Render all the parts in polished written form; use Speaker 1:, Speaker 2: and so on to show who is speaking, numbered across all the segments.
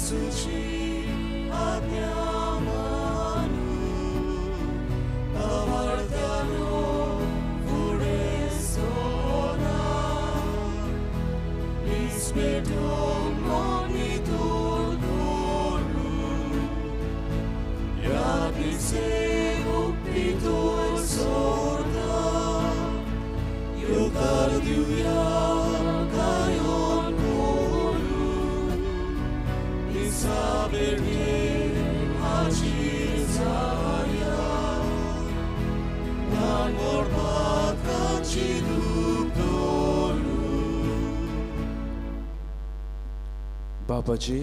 Speaker 1: जेसूची आज्ञा मानून आवडतालो फुडें सोना पेटोवंक मोनितूर करून ह्या दिसेक पितूर सोडता येवकार दिवया गायोन करून दिसा भेटयेक हाजीर जाया ल्हान व्हड पातकांची दूख दवरून.
Speaker 2: बापाचे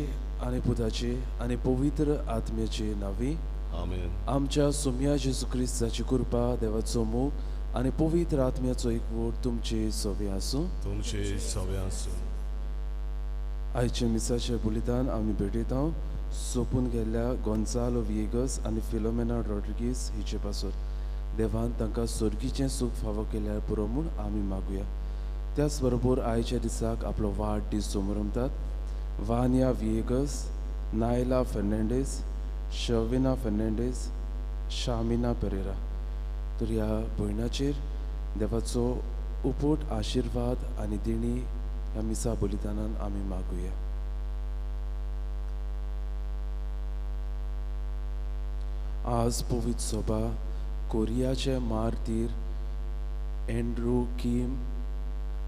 Speaker 2: आनी पुताचे आनी पवित्र आत्म्याचे नांवी
Speaker 3: आमेन.
Speaker 2: आमच्या सोम्या जेजू क्रिस्ताची कृपा, देवाचो मोग आनी पवित्र आत्म्याचो एकवट तुमचे सवे आसूं.
Speaker 3: तुमचे सवे आसूं.
Speaker 2: आयच्या मिसाच्या बलिदान आमी भेटयता सोंपून गेल्ल्या गोन्सालो विएगस आनी फिलोमेना रॉड्रिगीस हिचे पासत देवान तांकां सर्गीचें सूख फावो केल्यार पुरो म्हूण आमी मागुया. त्याच बरोबर आयच्या दिसाक आपलो वाडदीस समरमतात वानिया विएगस, नायला फर्नांडीस, शविना फर्नांडीस, शामिना पेरेरा. तर ह्या भयणाचेर देवाचो उपोट आशिर्वाद आनी देणी ह्या मिसा बलिदानान आमी मागुया. आज पवित्र सभा कोरियाचे मार्तीर एंड्रू किम,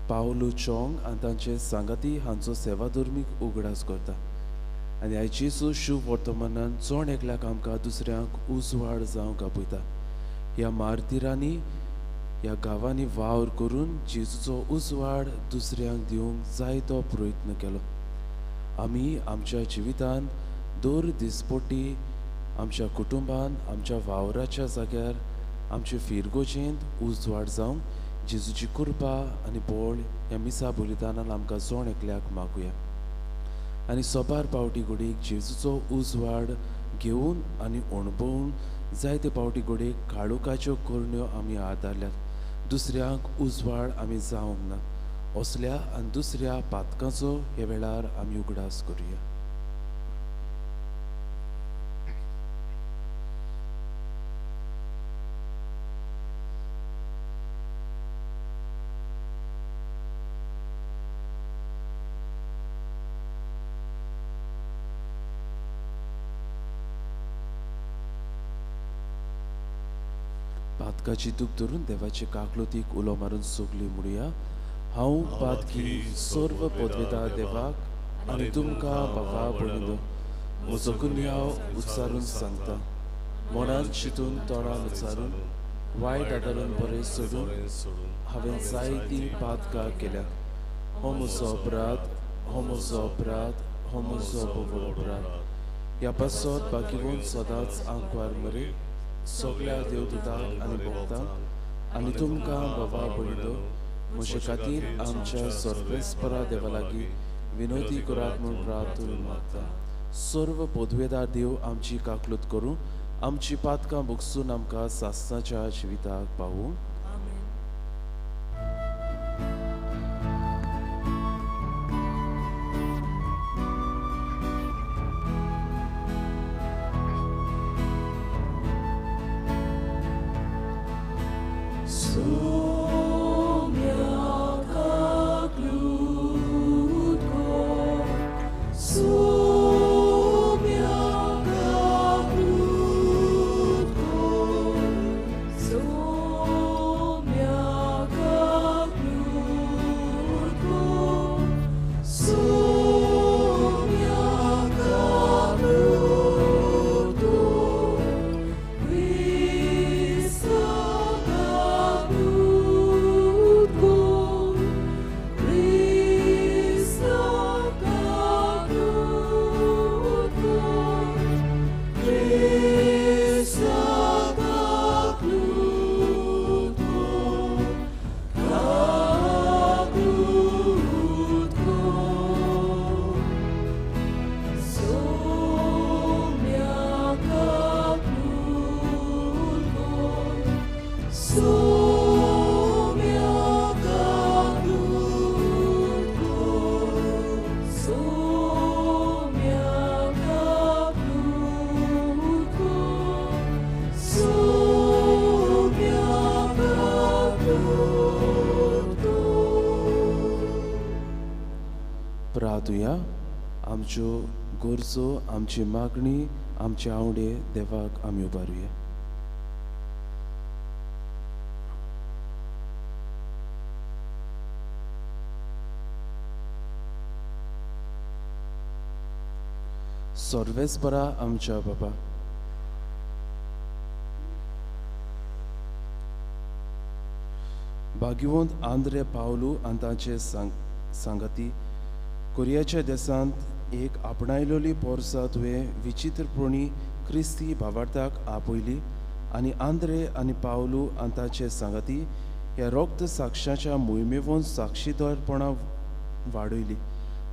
Speaker 2: पावलो चोंग आनी तांचे सांगाती हांचो सेवाधर्मीक उगडास करता. आनी आयज जेजू शुभ वर्तमानान चण एकल्याक आमकां दुसऱ्यांक उजवाड जावंक आपयता. ह्या मार्तिरांनी ह्या गांवांनी वावर करून जेजूचो उजवाड दुसऱ्यांक दिवंक जायतो प्रयत्न केलो. आमी आमच्या जिवितान दर दिसपटी आमच्या कुटुंबान, आमच्या वावराच्या जाग्यार, आमचे फिरगोजेंत उजवाड जावंक जेजूची कृपा आनी बळ ह्या मिसा बलिदानान आमकां जण एकल्याक मागुया. आनी सोबार पावटी घडयेक जेजूचो उजवाड घेवन आनी अणभवून जायते पावटी घडयेक काळोखाच्यो करण्यो आमी आदारल्यात, दुसऱ्यांक उजवाड आमी जावंक ना. असल्या आनी दुसऱ्या पातकांचो ह्या वेळार आमी उगडास करुया. पातकाची दूख धरून देवाचे काकलुतीक उलो मारून सगली म्हणुया. हांव पातकी सर्व पदवेदार देवाक आनी तुमकां बाबा भयणीनो म्हजो गुन्यांव उच्चारून सांगता. मनान चिंतून तोंडान उच्चारून वायट आदारून बरें सोडून हांवें जायतीं पातकां केल्यात. हो म्हजो अपराध, हो म्हजो अपराध, हो म्हजो व्हड अपराध. ह्या पासत बाकीवून सदांच आंकवार मरे सगळ्या देवदूतांक आनी भक्तांक आनी तुमकां बाबा भयणीनो म्हजे खातीर आमच्या सर्वेस्परा देवा लागीं विनोदी करात म्हूण प्रार्थून मागता. सर्व पदवेदार देव आमची काकलूत करूं, आमची पातकां भोगसून आमकां सासणाच्या जिविताक पावूं.
Speaker 1: So
Speaker 2: हात आमच्यो गरजो, आमची मागणी, आमचे आवडे देवाक आमी उबारुया. सर्वेस्परा आमच्या बाबा, भाग्यवंत आंद्रे पावलू आनी तांचे सांगाती कोरियाच्या देशांत एक आपणायलोली पोरसा तुवें विचित्रपणी क्रिस्ती भावार्थाक आपयली आनी आंद्रे आनी पावलू आनी तांचे सांगाती ह्या रोक्त साक्षाच्या मोहिमेवन साक्षीदारपणां वाडयली.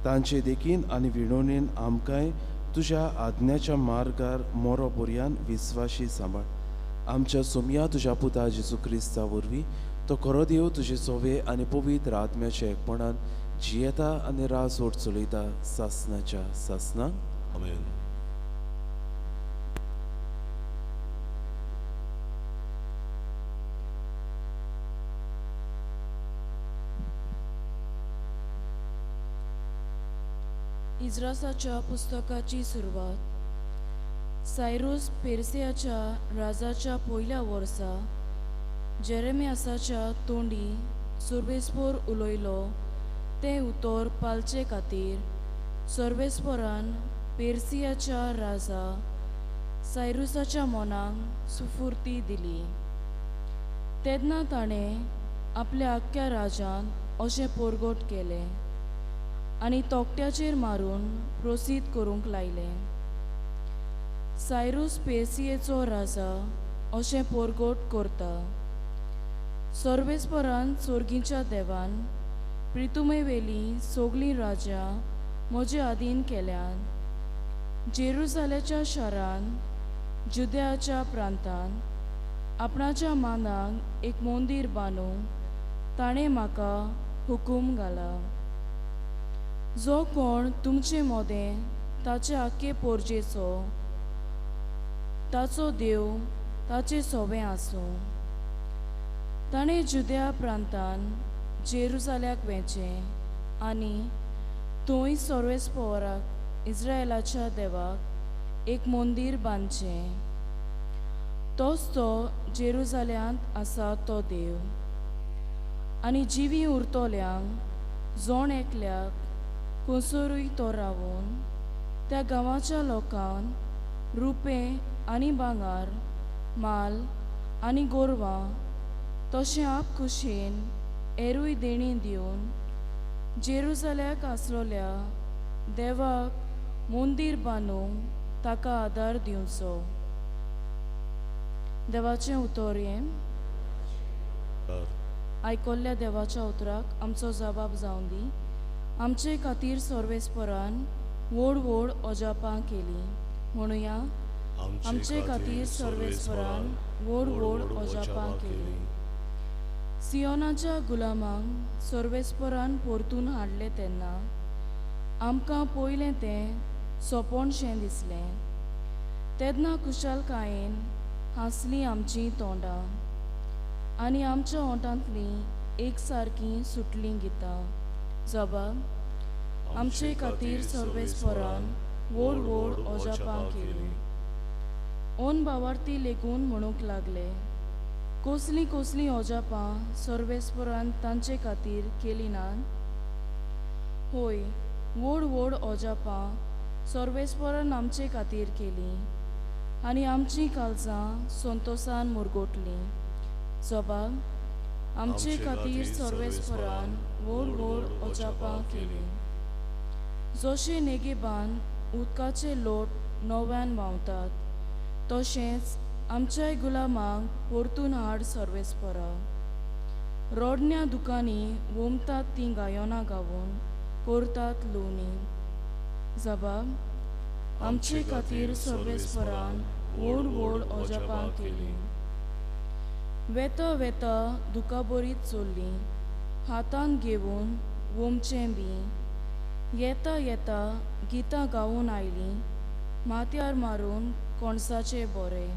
Speaker 2: तांचे देखीन आनी विणवणेन आमकांय तुज्या आज्ञाच्या मार्गार मोरो पर्यान विस्वाशी सांबाळ. आमच्या सोमया तुज्या पुता जेजू क्रिस्ता वरवीं तो खरो देव तुजे सोवे आनी पवित्र आत्म्याच्या एकपणान जियेता आनी राज ओट चलयता सासनाच्या सासनाक.
Speaker 3: आमेन.
Speaker 4: इज्रासाच्या पुस्तकाची सुरवात. सायरूस पेर्सियाच्या राजाच्या पयल्या वर्सा जेरेमियासाच्या तोंडी सर्वेस्पोर उलयलो तें उतर पालचे खातीर सर्वेस्पोरान पेर्सियाच्या राजा सायरुसाच्या मनाक सुफुर्ती दिली. तेन्ना ताणें आपल्या आख्ख्या राजान अशें पोरगोट केलें आनी तोकट्याचेर मारून प्रोसीद करूंक लायलें. सायरूस पेर्सियेचो राजा अशें पोरगोट करता. सर्वेस्परान सोर्गीच्या देवान प्रितुमेवेलीं सगळीं राज्यां म्हजे आदीन केल्यान. जेरुजाल्याच्या शारान जुद्याच्या प्रांतान आपणाच्या मानाक एक मंदीर बांदूंक ताणें म्हाका हुकूम घाला. जो कोण तुमचे मोदें ताचे आख्खे पोरजेचो ताचो देव ताचे सोबें आसूं. ताणें जुद्या प्रांतान जेरुजाल्याक वेचें आनी थंय सर्वेस्पोराक इस्रायलाच्या देवाक एक मंदीर बांदचें. तोच तो जेरुजाल्यांत आसा तो देव. आनी जिवी उरतल्यांक जोण एकल्याक कोसरूय तो रावून त्या गांवाच्या लोकांक रुपें आनी भांगर, माल आनी गोरवां तशें आप खुशयेन एरूय देणी दिवन जेरुजाल्याक आसलोल्या देवाक मंदीर बांदूंक ताका आदार दिवचो. देवाचें उतर हें. आयकल्ल्या देवाच्या उतराक आमचो जबाब जावन दी. आमचे खातीर सर्वेस्परान व्हड व्हड अजापां केलीं. म्हणुया, आमचे खातीर सर्वेस्परान व्हड व्हड अजापां केलीं. सियोनाच्या गुलामांक सर्वेस्परान परतून हाडलें तेन्ना आमकां पयलें तें सोंपणशें दिसलें. तेन्ना खुशालकायेन हांसलीं आमचीं तोंडां आनी आमच्या ओंठांतलीं एक सारकीं सुटलीं गितां. जबाब, आमचे खातीर सर्वेस्परान व्हड व्हड अजापां केलीं. ओन भावार्थी लेगून म्हणूंक लागले, कसलीं कसलीं अजापां सर्वेस्परान तांचे खातीर केलीं नात. होय, व्हड व्हड अजापां सर्वेस्परान आमचे खातीर केलीं आनी आमचीं काळजां संतोसान मुरगोटलीं. जबाब, आमचे खातीर सर्वेस्परान व्हड व्हड अजापां केलीं. जशें नेगेबान उदकाचे लोट नव्यान व्हांवतात तशेंच आमच्याय गुलामांक परतून हाड सर्वेस्परा. रोडण्या दुकांनी वोमतात तीं गायनां गावन करतात लुवणी. जबाब, आमचे खातीर सर्वेस्परान व्हड व्हड अजापां केलीं. वेता वेता दुकाबरीत चल्लीं हातान घेवन वोमचें बी. येता येता गितां गावून आयलीं माथ्यार मारून कोणसाचे बोरे.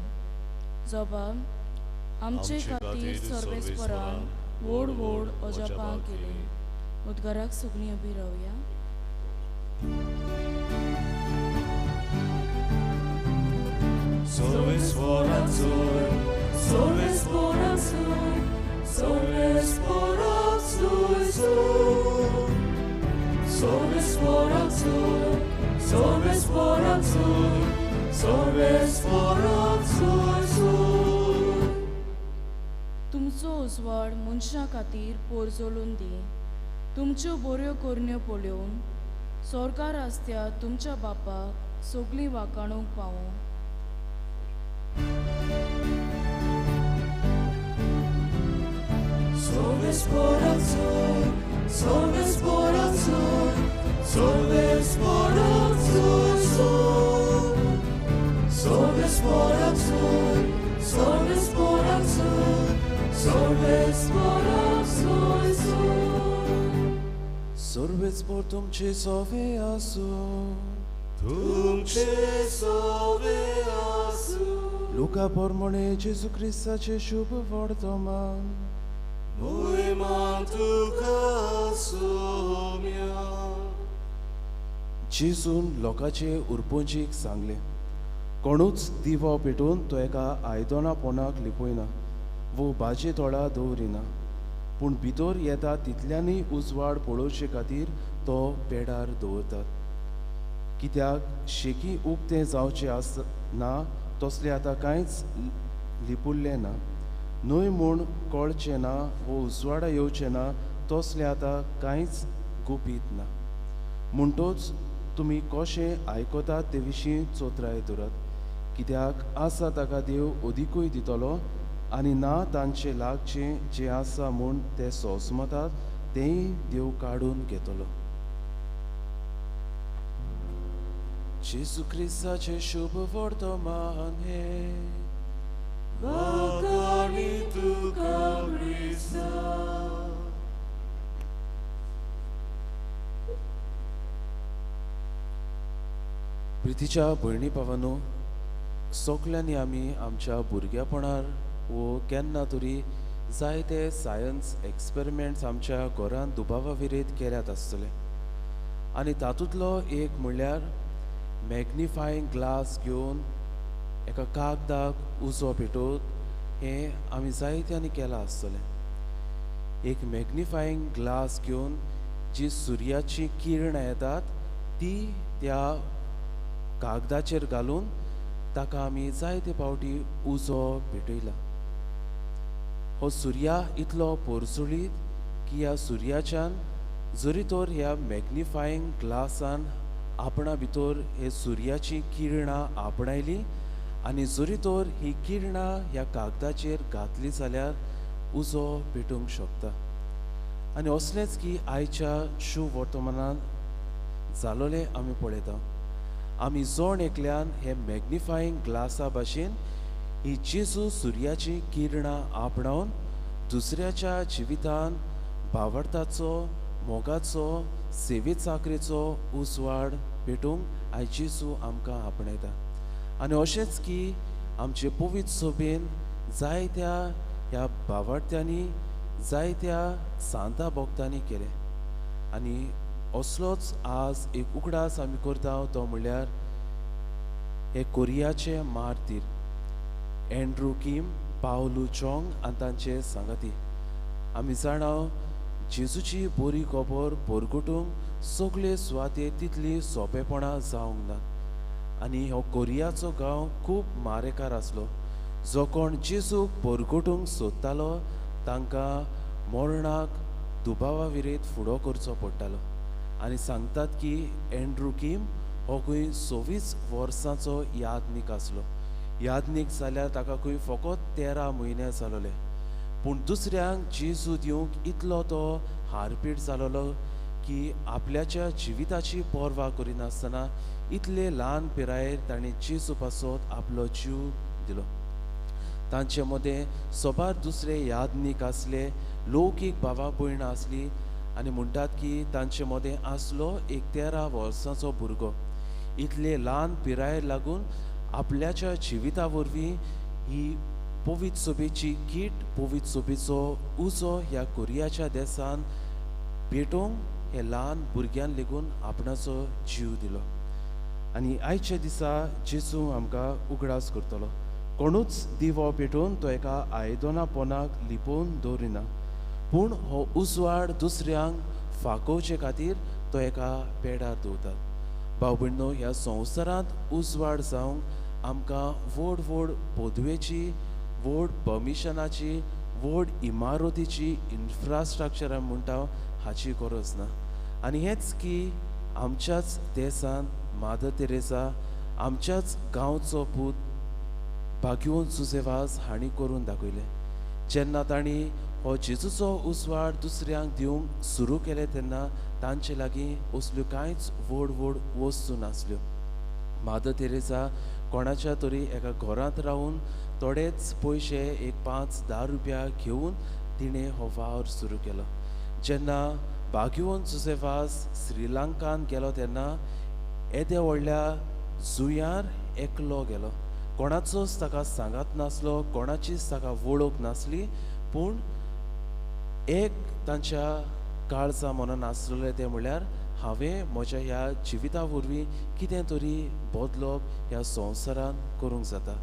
Speaker 4: जबाब, आमचे खातीर सर्वेस्परान व्हड व्हड अजापां केलीं. उद्गाराक सगळीं उबी रावया.
Speaker 1: Soves por azul, soves por azul, soves por azul, soves por azul, soves por azul.
Speaker 4: तुमचो उजवाड मनशां खातीर पोरजोळून दी, तुमच्यो बऱ्यो करण्यो पळोवन सरकार आसत्या तुमच्या बापाक सगळीं वाखाणूंक पावूं.
Speaker 1: Soves por azul, soves por azul, soves por azul, soves por azul, soves por azul, soves por azul.
Speaker 2: Soves por तुमचे सोवे आसूं,
Speaker 1: तुमचे सोवे आसूं.
Speaker 2: लुका प्रमाणे जेजू क्रिस्ताचें शुभ वर्तमान.
Speaker 1: मोहिमा तुका सोम्या.
Speaker 2: जेजून लोकांचे उरपोंजीक सांगलें, कोणूच दिवो पेटोवन तो एका आयदना पोणाक लिपयना वो भाजे तोळा दवरिना, पूण भितर येता तितल्यांनी उजवाड पळोवचे खातीर तो पेडार दवरतात. कित्याक शेकी उक्तें जावचें आसना तसलें आतां कांयच लिपुल्लें ना, न्हय म्हूण कळचें ना वो उजवाडा येवचें ना तसलें आतां कांयच गुपीत ना. म्हणटोच तुमी कशें आयकतात ते विशीं चोत्राय दवरात, कित्याक आसा ताका देव अदिकूय दितलो आनी ना तांचे लागचें जें आसा म्हूण ते सोंसमतात तेंय देव काडून घेतलो. जेजू क्रिस्ताचें शुभ वर्तमान हें.
Speaker 1: वाखाणी तुका क्रिस्ता.
Speaker 2: प्रितीच्या भयणी भावांनो, सगल्यांनी आमी आमच्या भुरग्यापणार वो केन्ना तरी जायते सायन्स एक्सपेरिमेंट्स आमच्या घरांत दुबावा विरयत केल्यात आसतले. आनी तातूंतलो एक म्हणल्यार मॅग्निफायींग ग्लास घेवन एका कागदाक उजो पेटोवन हें आमी जायत्यांनी केलां आसतलें. एक मॅग्निफायींग ग्लास घेवन जी सुर्याची किरणां येतात ती त्या कागदाचेर घालून ताका आमी जायते फावटी उजो पेटयला. हो सुर्या इतलो पोरसुळीत की ह्या सुर्याच्यान जरी तर ह्या मॅग्निफायींग ग्लासान आपणा भितर हे सुर्याची किरणां आपणायली आनी जरी तर ही किरणां ह्या कागदाचेर घातली जाल्यार उजो पेटूंक शकता. आनी असलेंच की आयच्या शुभ वर्तमानान जालोलें आमी पळयता. आमी जण एकल्यान हे मॅग्निफायींग ग्लासा भाशेन ही जेजू सुर्याची किरणां आपणावन दुसऱ्याच्या जिवितान भावार्थाचो, मोगाचो, सेवे चाकरेचो उजवाड पेटोवंक आयज जेजू आमकां आपणायता. आनी अशेंच की आमचे पवित्र सभेन जायत्या ह्या भावार्थ्यांनी, जायत्या सांता भक्तांनी केलें. आनी असलोच आज एक उगडास आमी करता तो म्हणल्यार हे कोरियाचे मार्तीर एंड्रू किम, पावलू चोंग आनी तांचे सांगाती. आमी जाणा जेजूची बरी खबर परगटूंक सगळे सुवातेर तितली सोंपेपणां जावंक ना. आनी हो कोरियाचो गांव खूब मारेकार आसलो. जो कोण जेजूक परगटूंक सोदतालो तांकां मरणाक दुबावा विरयत फुडो करचो पडटालो. आनी सांगतात की एंड्रू किम हो खंय 26 वर्सांचो यादनीक आसलो. यादनीक जाल्यार ताका खंय फकत 13 म्हयने जालोले, पूण दुसऱ्यांक जेजू दिवंक इतलो तो हारपीट जालोलो की आपल्याच्या जिविताची पर्वा करिनासतना इतले ल्हान पिरायेर ताणें जेजू पासत आपलो जीव दिलो. तांचे मदें सोबार दुसरे यादनीक आसले, लौकीक भावा भयणां आसली आनी म्हणटात की तांचे मदें आसलो एक 13 वर्सांचो भुरगो. इतले ल्हान पिरायेर लागून आपल्याच्या जिविता वरवीं ही पवित्र सभेची कीट, पवित्र सभेचो उजो ह्या कोरियाच्या देसान पेटोवंक हे ल्हान भुरग्यान लेगून आपणाचो जीव दिलो. आनी आयच्या दिसा जेजू आमकां उगडास करतलो. कोणूच दिवो पेटोवन तो एका आयदना पोनाक लिपोवन दवरिना, पूण हो उजवाड दुसऱ्यांक फाकोवचे खातीर तो एका पेडार दवरतात. भाव भयणो, ह्या संवसारांत उजवाड जावंक आमकां व्हड व्हड पदवेची, व्हड परमिशनाची, व्हड इमारतीची, इन्फ्रास्ट्रक्चर आमी म्हणटा हाची गरज ना. आनी हेंच की आमच्याच देशांत मादर तेरेसा, आमच्याच गांवचो पूत भाग्यवंत जुझेवास हांणी करून दाखयलें. जेन्ना तांणी हो जेजूचो उजवाड दुसऱ्यांक दिवंक सुरू केलें तेन्ना तांचे लागीं असल्यो कांयच व्हड व्हड वस्तू नासल्यो. मादर तेरेसा कोणाच्या तरी एका घरांत रावून थोडेच पयशे, एक 5-10 रुपया घेवन तिणें हो वावर सुरू केलो. जेन्ना भाग्यवंत जुझेवास श्रीलंकान गेलो तेन्ना येद्या व्हडल्या जुंयार एकलो गेलो. कोणाचोच ताका सांगात नासलो, कोणाचीच ताका वळख नासली, पूण एक तांच्या काळजा मनान आसलें तें म्हणल्यार हांवें म्हज्या ह्या जिविता वरवीं कितें तरी बदलप ह्या संवसारांत करूंक जाता,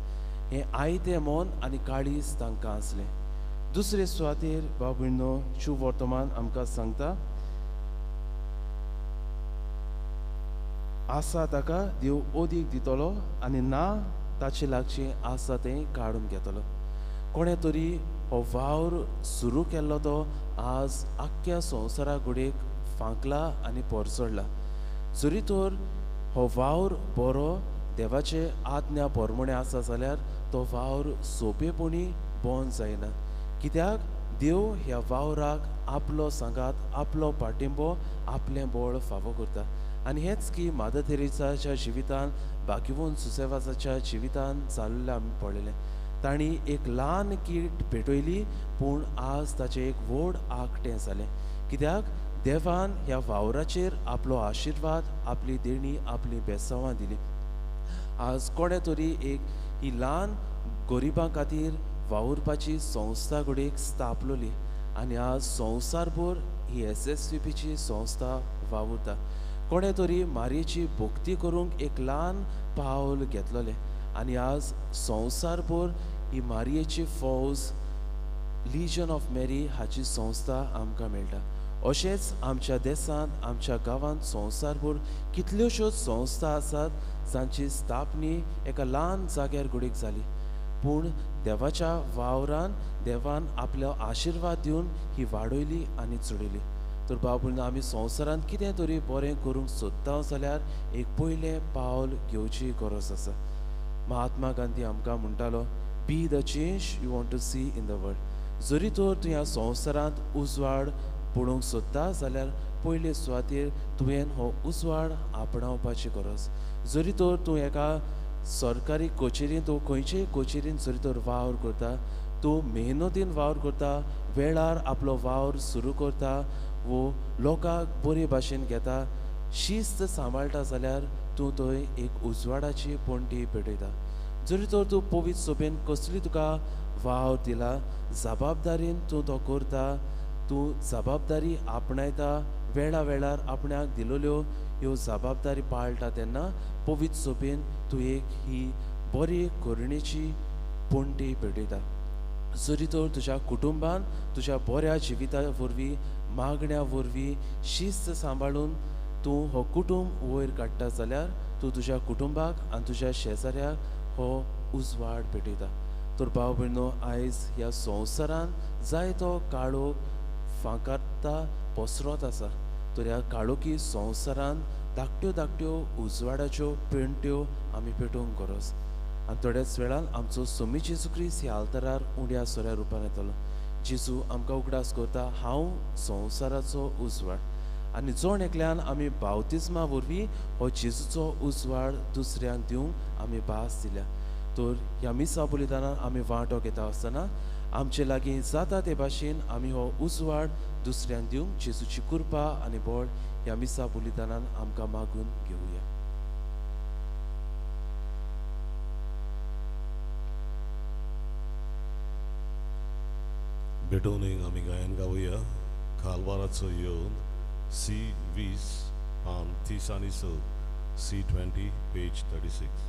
Speaker 2: हें आयतें मन आनी काळीज तांकां आसलें. दुसरे सुवातेर भाव भयणो शुभवर्तमान आमकां सांगता, आसा ताका देव अदीक दितलो आनी ना ताचे लागचें आसा तें काडून घेतलो. कोणें तरी हो वावर सुरू केल्लो तो आज आख्ख्या संवसारा घडयेक फांकला आनी परचडला. जरी तर हो वावर बरो देवाचे आज्ञा प्रमाणे आसा जाल्यार तो वावर सोंपेपणी बंद जायना, कित्याक देव ह्या वावराक आपलो सांगात, आपलो पाठिंबो, आपलें बळ फावो करता. आनी हेंच की मादर तेरेसाच्या जिवितान, भाग्यवंत जुझेवासाच्या जिवितान जाल्लें आमी पळयलें. तांणी एक ल्हान कीट पेटयली, पूण आज ताचें एक व्हड आकटें जालें, कित्याक देवान ह्या वावराचेर आपलो आशिर्वाद, आपली देणी, आपली बेसांवां दिली. आज कोणें तरी एक ही ल्हान गरिबां खातीर वावुरपाची संस्था घडयेक स्थापलोली आनी आज संवसारभर ही SSVPची संस्था वावुरता. कोणें तरी मारयेची भक्ती करूंक एक ल्हान पावल घेतलोलें आनी आज संवसारभर ही मारयेची फौज, लिजन ऑफ मेरी हाची संस्था आमकां मेळटा. अशेंच आमच्या देशांत, आमच्या गांवांत संवसारभर कितल्योश्योच संस्था आसात जांची स्थापनी एका ल्हान जाग्यार घडयेक जाली, पूण देवाच्या वावरान देवान आपलो आशिर्वाद दिवन ही वाडयली आनी चडयली. तर भाव भयणो, आमी संवसारांत कितें तरी बरें करूंक सोदता जाल्यार एक पयलें पावल घेवची गरज आसा. महात्मा गांधी आमकां म्हणटालो, be the change you want to see in the world. जरी तर तूं ह्या संवसारांत उजवाड पळोवंक सोदता जाल्यार पयले सुवातेर तुवें हो उजवाड आपणावपाची गरज. जरी तर तूं एका सरकारी कचेरींत तूं खंयचेय कचेरींत जरी तर वावर करता, तूं मेहनतीन वावर करता, वेळार आपलो वावर सुरू करता वो लोकांक बरे भाशेन घेता, शिस्त सांबाळटा जाल्यार तूं थंय एक उजवाडाची पणटी पेटयता. जरी तर तूं पवित्र सभेन कसली तुका वावर दिला, जबाबदारीन तूं तो करता, तूं जबाबदारी आपणायता, वेळा वेळार आपणाक दिलोल्यो ह्यो जबाबदारी पाळटा तेन्ना पवित्र सभेन तूं एक ही बरी करणेची पणटी पेटयता. जरी तर तुज्या कुटुंबान तुज्या बऱ्या जिविता वरवीं, मागण्या वरवीं शिस्त सांबाळून तूं हो कुटुंब वयर काडटा जाल्यार तूं तुज्या कुटुंबाक आनी तुज्या शेजाऱ्याक हो उजवाड पेटयता. तर भाव भयणो, आयज ह्या संवसारांत जायतो काळोख फांकारता, पसरत आसा. तर ह्या काळोखी संवसारांत धाकट्यो धाकट्यो उजवाडाच्यो पेंट्यो आमी पेटोवंक गरज. आनी थोड्याच वेळान आमचो सोमी जेजू क्रिस्त ह्या आल्तारार उण्या सोऱ्या रुपान येतलो. जेजू आमकां उगडास करता, हांव संवसाराचो उजवाड. आनी जण एकल्यान आमी बावतिज्मा वरवीं हो जेजूचो उजवाड दुसऱ्यांक दिवंक आमी भास दिल्या. तर ह्या मिसा बलिदानान आमी वांटो घेता आसतना आमचे लागीं जाता ते भाशेन आमी हो उजवाड दुसऱ्यांक दिवंक जेजूची कृपा आनी बळ ह्या मिसा बलिदानान आमकां मागून घेवया.
Speaker 3: भेटोवनीक आमी गायन गावया, कालवाराचो येवन सी 20 पान 36, सी 20 पेज 36.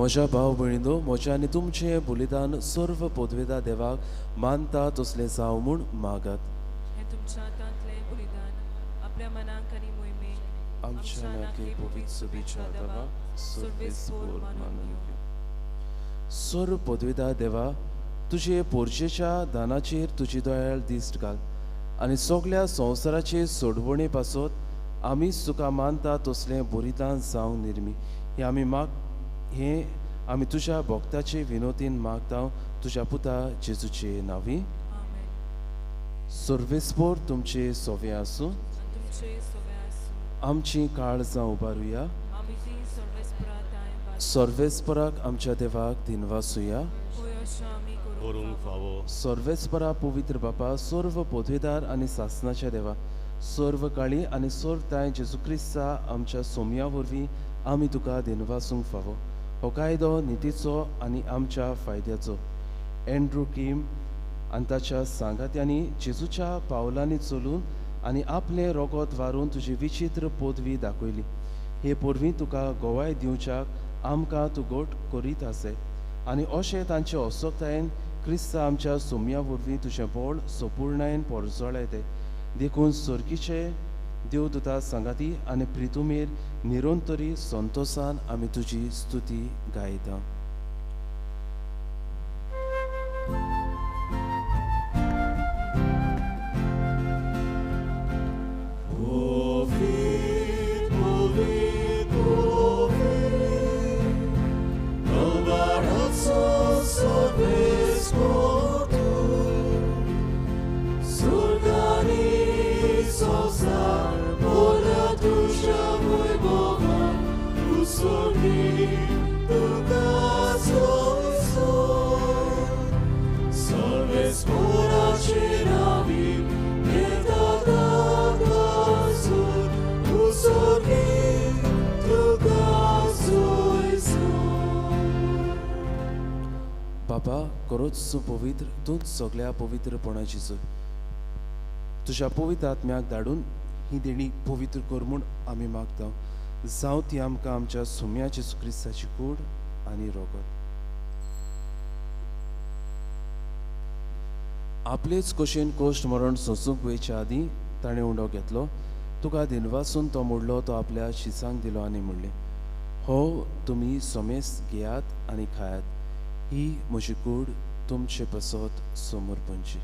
Speaker 2: म्हज्या भाव भयणींनो, म्हज्या आनी तुमचें बलिदान सर्व पदवेदा देवाक मानता तसलें जावं म्हूण मागात.
Speaker 5: हें तुमच्या हातांतलें बलिदान आपल्या मनाक आनी मोहिमेक
Speaker 2: आमच्या नाके पवित्र सुबीच्या देवा सर्वेस्पोर मानून घेवं. सर्व पदवेदा देवा, तुजे पोरजेच्या दानाचेर तुजी दयाळ दिश्ट घाल आनी सगल्या संवसाराचे सोडवणे पासत आमीच तुका मानता तसलें बलिदान जावंक निर्मी. हें आमी माग हें आमी तुज्या भक्ताचे विनोदीन मागता, तुज्या पुता जेजूचे नांवी. सर्वेस्पोर तुमचे सोवे आसूं. आमची काळजां उबारुया. सर्वेस्पराक आमच्या देवाक दिनवासुया. सर्वेस्परा पवित्र बापा, सर्व पदवेदार आनी सासनाच्या देवा, सर्व काळी आनी सर्व ताय जेजू क्रिस्ता आमच्या सोम्या वरवीं आमी तुका दिनवासूंक फावो. हो कायदो नितीचो आनी आमच्या फायद्याचो. एंड्रू किम आनी ताच्या सांगात्यांनी जेजूच्या पावलांनी चलून आनी आपलें रोगत वारून तुजी विचित्र पदवी दाखयली. हे पोरवीं तुका गोवाय दिवच्याक आमकां तूं गोट करीत आसे आनी अशें तांचे असक्तायेन क्रिस्ता आमच्या सोम्या वरवीं तुजें बळ सोपूर्णायेन पोरजळायते. देखून सर्गीचे देवदूता सांगाती आनी प्रितुमेर निरंतरी संतोसान आमी तुजी स्तुती गायता. बापा, खरोच तूं पवित्र, तूंच सगळ्या पवित्रपणाची जोय. तुज्या पवित्र आत्म्याक धाडून ही देणी पवित्र कर म्हूण आमी मागता. जावं ती आमकां आमच्या सोम्या जेजू क्रिस्ताची कूड आनी रोगत. आपलेच कशेन कोश्ट मरण सोंसूंक वयच्या आदीं ताणें उंडो घेतलो, तुका दिनवासून तो मोडलो, तो आपल्या शिसांक दिलो आनी म्हणलें, हो तुमी सोमेस घेयात आनी खायात, ही म्हजी कूड तुमचे पासत समर्पणची.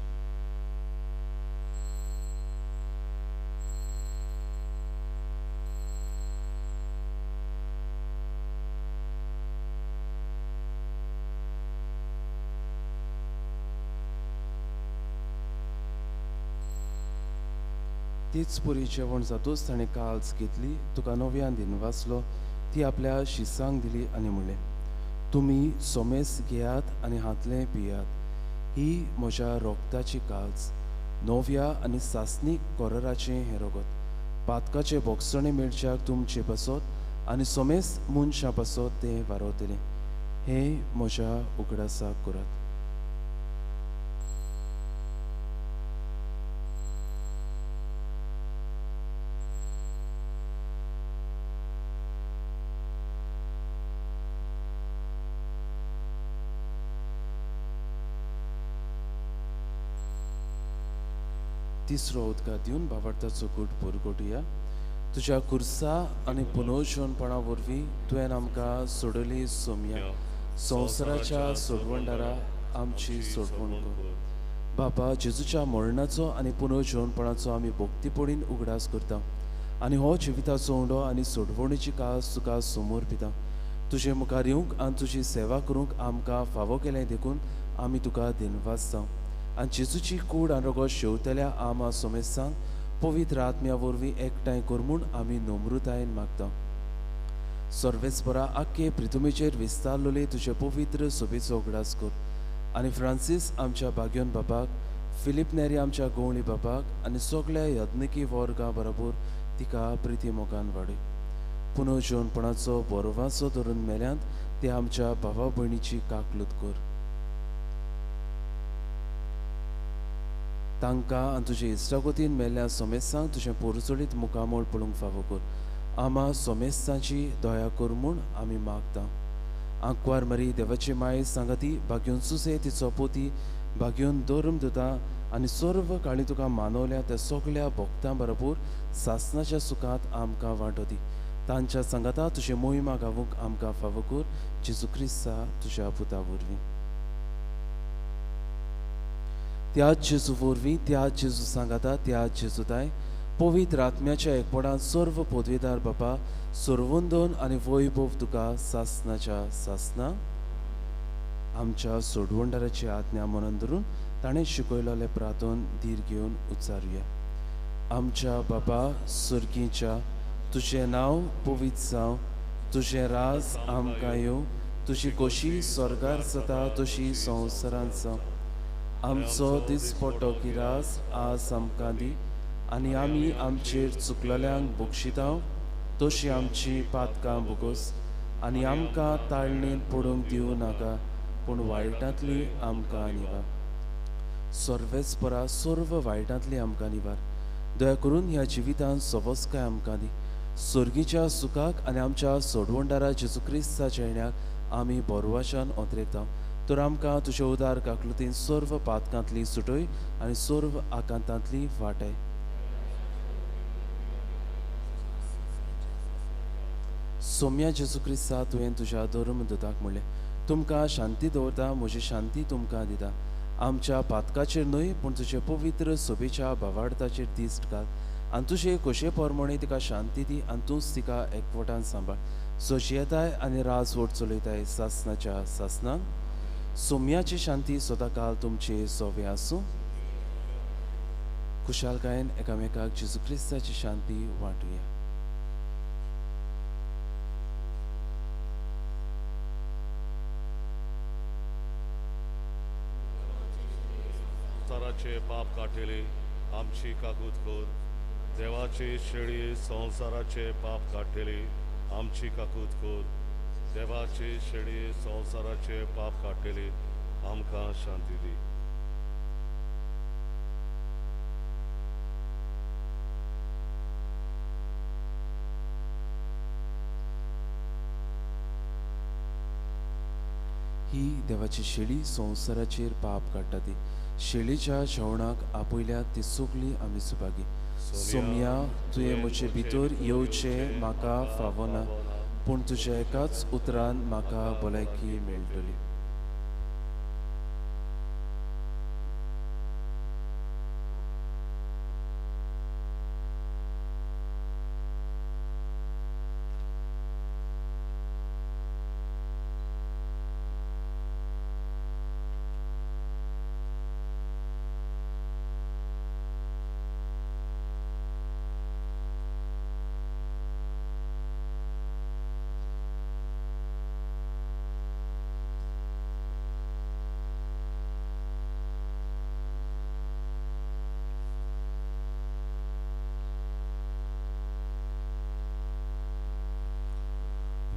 Speaker 2: तीच पुरी जेवण जातूच ताणें काल्स घेतली, तुका नव्यान दिनवासलो, ती आपल्या शिसांक दिली आनी म्हणलें, तुमी सोमेस घेयात आनी हातलें पियात, ही म्हज्या रोगताची काल्स, नव्या आनी सासणीक कोरराचें हें रोगत. पातकाचे बोगसणे मेळच्याक तुमचे पासत आनी समेस्त मनशां पासत तें वारवतलें. हें म्हज्या उगडासाक करात. तिसरो उदकां दिवन भावार्थाचो गूट पुरगोटया. तुज्या कुर्सा आनी पुनर्जीवनपणा वरवीं तुवें आमकां सोडली सोमया. संवसाराच्या सोडवणदारा आमची सोडवण कर. बापा, जेजूच्या मरणाचो आनी पुनर्जीवनपणाचो आमी भक्तीपणीन उगडास करता आनी हो जिविताचो उंडो आनी सोडवणीची कास तुका समर्पिता. तुजे मुखार येवंक आनी तुजी सेवा करूंक आमकां फावो केलें देखून आमी तुका दिनवासता. आनी जेजूची कूड आनी रगत शेवतल्या आमा समेस्तांक पवित्र आत्म्या वरवीं एकठांय कर म्हूण आमी नम्रतायेन मागता. सर्वेस्परा, आख्खे प्रिथुमेचेर विस्तारलेले तुजे पवित्र सोबेचो उगडास कर आनी फ्रांसीस आमच्या बाग्योन बापाक, फिलीप नेरी आमच्या गवळी बापाक आनी सगळ्या यज्ञकी वर्गां बरोबर तिका प्रिती मोगान वाडय. पुनर्जीवनपणाचो बरोवाचो धरून मेल्यांत ते आमच्या भावा भयणीची काकलूत कर. तांकां आनी तुजे इश्टागतीन मेल्ल्या समेस्तांक तुजें पोरचोडीत मुखामळ पळोवंक फावो कर. आमा समेस्तांची दया कर म्हूण आमी मागता. आंकवार मरी देवाची माये सांगाती भाग्योन सुसे तिचो पोती भाग्योन धर्म दिता आनी सर्व काळी तुका मानवल्या त्या सगळ्या भक्तां बरोबर सासनाच्या सुखांत आमकां वांटो दी. तांच्या सांगाता तुजे मोहिमा गावूंक आमकां फावो कर. जेजू क्रिस्ता तुज्या पुता वरवीं. त्याच जेजू वरवीं, त्याच जेजू सांगाता, त्याच जेजूताय पवित्र आत्म्याच्या एकपणान सर्व पदवेदार बापा, सर्वंदन आनी वैभव तुका सासनाच्या सासना. आमच्या सोडवणदाराची आज्ञा मनन धरून ताणें शिकयलेलें प्रार्थन धीर घेवन उच्चारुया. आमच्या बापा सर्गीच्या, तुजें नांव पवित्र जावं, तुजें राज आमकां येवं, तुजी खोशी स्वर्गार जाता तशी संवसारांत जावं. आमचो दिसपट्टो गिरास आज आमकां दी आनी आमी आमचेर चुकलेल्यांक बक्षिता तशी आमची पातकां भोगोस आनी आमकां ताळणेंत पडूंक दिवं नाका, पूण वायटांतली आमकां निवार. सर्वेस्परा, सर्व वायटांतली आमकां निवार. दया करून ह्या जिवितांत सवस्काय आमकां दी. सर्गीच्या सुखाक आनी आमच्या सोडवणदारा जेजू क्रिस्ताच्या येण्याक आमी बरवाशान ओतरेता. तर आमकां तुजे उदार काकलुतीन सर्व पातकांतली सुटय आनी सर्व आकांतांतली वाटय. सोम्या जेजू क्रिस्ता, तुवें तुज्या धर्मदूताक म्हणलें, तुमकां शांती दवरता, म्हजी शांती तुमकां दिता. आमच्या पातकाचेर न्हय पूण तुजे पवित्र सोबेच्या भावार्थाचेर दिश्ट घाल आनी तुजे खोशे प्रमाणे तिका शांती दी आनी तूंच तिका एकवटान सांबाळ. सोशयताय आनी राजवट चलयताय सासनाच्या सासनान. सोम्याची शांती सदांकाल तुमचे सोवे आसूं. खुशालकायेन एकामेकाक जेजू क्रिस्ताची शांती वांटुया.
Speaker 3: संवसाराचे पाप काडटले आमची काकूत कर. देवाचे शेळये संवसाराचे पाप काडटले आमची काकूत कर. देवाचे शेळये संवसाराचे पाप काडटले आमकां शांती दी.
Speaker 2: ही देवाची शेळी संवसाराचेर पाप काडटा ती शेळीच्या जेवणाक आपयल्या ती सगळी आमी सुभागी. सोम्या, तुवें म्हजे भितर येवचें म्हाका फावना, पूण तुज्या एकाच उतरान म्हाका भलायकी मेळटली.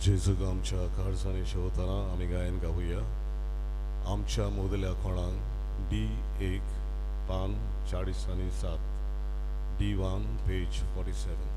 Speaker 3: जेजूक आमच्या काळजांनी शेवतना आमी गायन गावया. आमच्या मोदल्या कोणाक डी 1 पान 47, D1 page 47.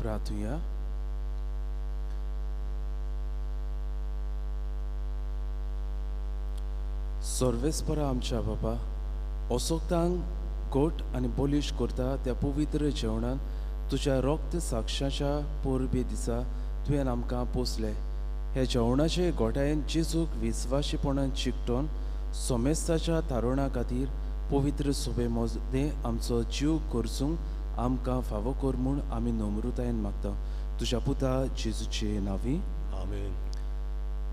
Speaker 2: प्रार्थुया. सर्वेस्परा आमच्या बाबा असोक्तांक गोट आनी बोलीश करता त्या पवित्र जेवणान तुज्या रोक्त साक्षाच्या पोरबे दिसा तुवें आमकां पोसले. ह्या जेवणाचे गोठायेन जेजूक विस्वाशीपणान चिकटोन सोमेस्ताच्या थारोणा खातीर पवित्र सोबे मदें आमचो जीव करसूंक आमकां फावो कर म्हूण आमी नम्रतायेन मागता तुज्या पुता जेजूचे नांवी
Speaker 3: आमेन.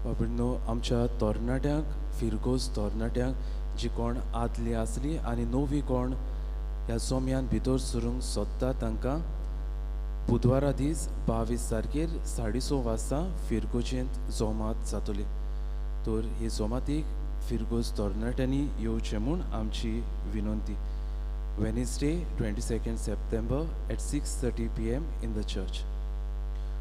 Speaker 2: बाबडनो, आमच्या तरणाट्यांक फिरगोज तरणाट्यांक जी कोण आदली आसली आनी नवी कोण ह्या जोम्यान भितर सरूंक सोदता तांकां बुधवारा दीस 22 तारखेर 6:30 वाजता फिरगोजेंत जोमात जातली. तर हे जोमातीक फिरगोज तरणाट्यांनी येवचें म्हूण आमची विनंती. Wednesday 22 September at 6:30 PM in the church.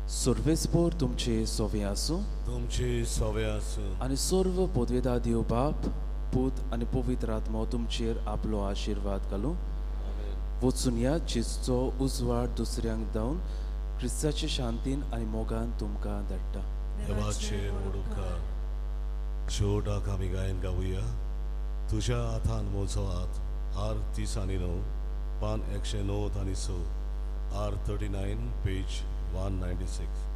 Speaker 2: सर्वेस्पोर तुमचे सोवे आसूं,
Speaker 3: तुमचे सवे आसूं.
Speaker 2: आनी सर्व पदवेदा देव बाप, पूत आनी पवित्र आत्मो तुमचेर आपलो आशिर्वाद घालूं. वचून या, जेजूचो उजवाड दुसऱ्यांक धांवन क्रिस्ताचे शांतीन आनी मोगान तुमकां धाडटा.
Speaker 3: देवाचे व्हड उपकार. शेवटाक आमी गायन गावया, तुज्या हातान म्हजो हात, आर 39, पान 109 आनी 6, आर 39, पेज 196.